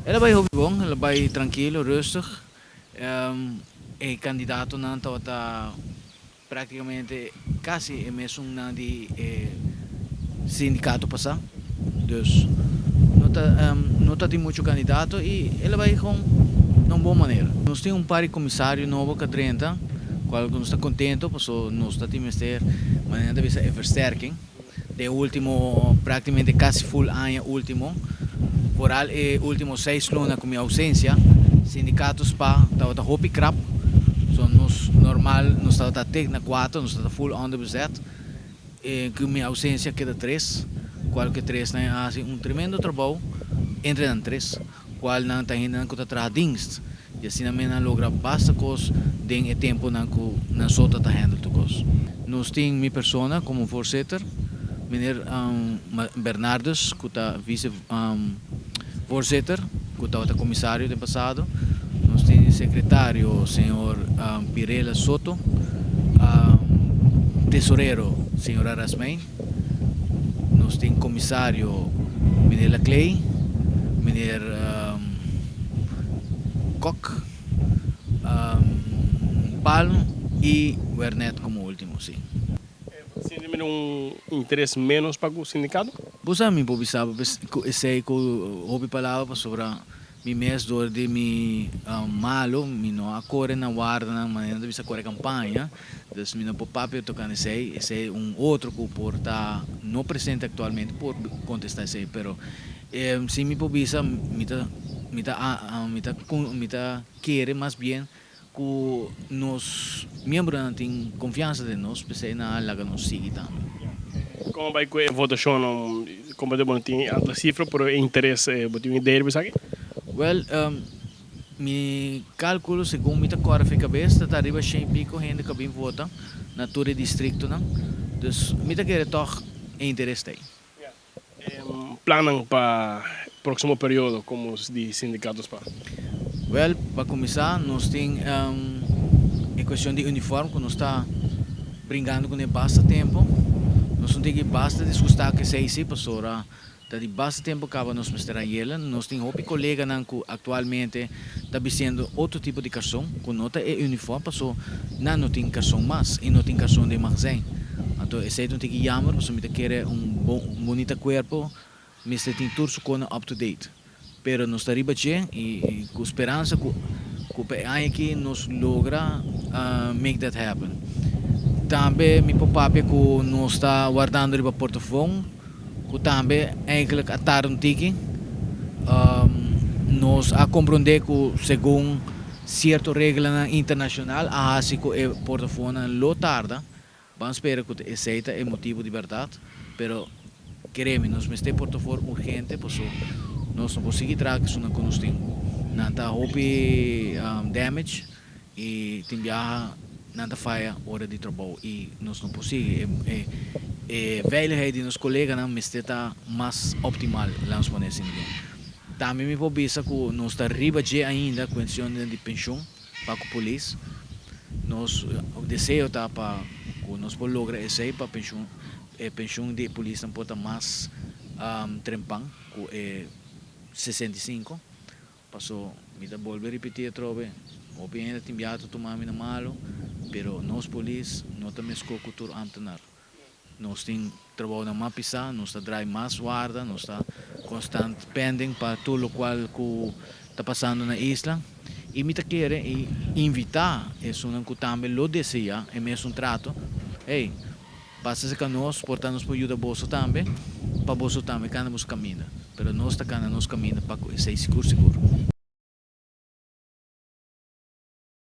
El a bai hopi bon, el a bai trankilo, rustig. E kandidatonan tabata práktikamente kasi e mesun di e sindikato pasá. Dus no ta tin muchu kandidato i el a bai gewoon na un bon manera. Nos tin un par di komisario nobo ku a drenta, kual nos ta kontentu, pasobra nos ta tin mester manera di bisa e versterking. Den último práktikamente kasi full aña último, vooral e último 6 luna ku mi ousensia, sindikato SPA tabata hopi krap. So nos normal nos tabata te na 4, nos tabata full onderbezet. E ku mi ousensia keda 3, kual ku 3 nan a hasi un tremendo trabou entre nan 3, kual nan ta hende ku ta traha dienst. I asina nan a logra basta kos den e tempunan ku nan so ta handle tur kos. Nos tin mi persona komo voorzitter, meneer Bernardus, ku ta vice voorzitter, ku tabata komisario den pasado. Nos tin sekretario, señor Pirela Soto, tesorero, señora Rasmijn. Nos tin komisario, meneer Laclay, meneer Kok, Palm i Wernet komo último, si. Sinti un interes menos pa e sindikato? Bo sa, mi por bisa esei ku hopi palabra pasobra mi mes dor di mi malo, mi no a kore na warda na manera di bisa kore kampaña, dus mi no por papia tokante esei. Esei un otro ku por ta no presente aktualmente por kontestá esei, pero si mi por bisa, mi ta kere mas bien ku nos miembronan tin konfiansa den nos, p'esei nan a laga nos sigui tambe. Kon bai ku e votashon? Kon bo tin alto sifra, pero interes, bo tin un idea di esaki? Well, mi kálkulo, segun mi ta kòrda for kabes, ta riba 100 piko hende ku a bin vota na tur e distritonan. Dus mi ta kere toch e interes t'ei. Plannan pa próksimo periodo komo di sindikato SPA? Well, pa kuminsá, nos tin e kuestion di uniform ku nos ta bringando kuné basta tempu. Nos no tin ku basta disgustá ku esei si, pasobra ta di basta tempu kaba nos mester a yela. Nos tin hopi koleganan ku aktualmente ta bistiendo otro tipo di karson, ku no ta e uniform, paso nan no tin karson mas i no tin karson den magazijn. Anto esei ta un tiki jammer, pasobra mi ta kere un bon, un bunita kuerpo, mester tin tur su kosnan up to date. Pero nos ta riba dje i ku speransa ku pa e aña aki nos logra make that happen. Tambe mi por papia ku nos ta wardando riba portofon, ku tambe eigenlijk a tarda un tiki. Nos a komprondé ku segun sierto reglanan internashonal a hasi ku e portofonnan lo tarda. Ban spera ku esei ta e motibu di berdat, pero kere mi, nos mester portofon urgente, paso nos no por sigui traha ku esunnan ku nos tin. Nan ta hopi damage i tin biaha nan ta faya ora di trabou i nos no por sigui. E veiligheid di nos koleganan mester ta mas optimal, laat ons pone asina. Tambe mi por bisa ku nos ta riba dje ainda kuestion di penshun pa ku polis. Nos deseo ta pa ku nos por logra esei pa penshun, e penshun di polis por ta mas trempan ku e 65. Paso mi ta bolbe ripití atrobe, hopi hende tin biaha ta tuma mi na malo, pero nos polis no ta meskos ku tur ambtenaar. Nos tin trabounan mas pisá, nos ta drai mas warda, nos ta constant pending pa tur lokual ku ta pasando na isla. I mi ta kere i invitá esunnan ku tambe lo deseá e mesun trato. Hey, pasa serka nos, por ta nos por yuda boso tambe, pa boso tambe kana boso kaminda. Pero nos ta kana nos kaminda pa esei sigur sigur.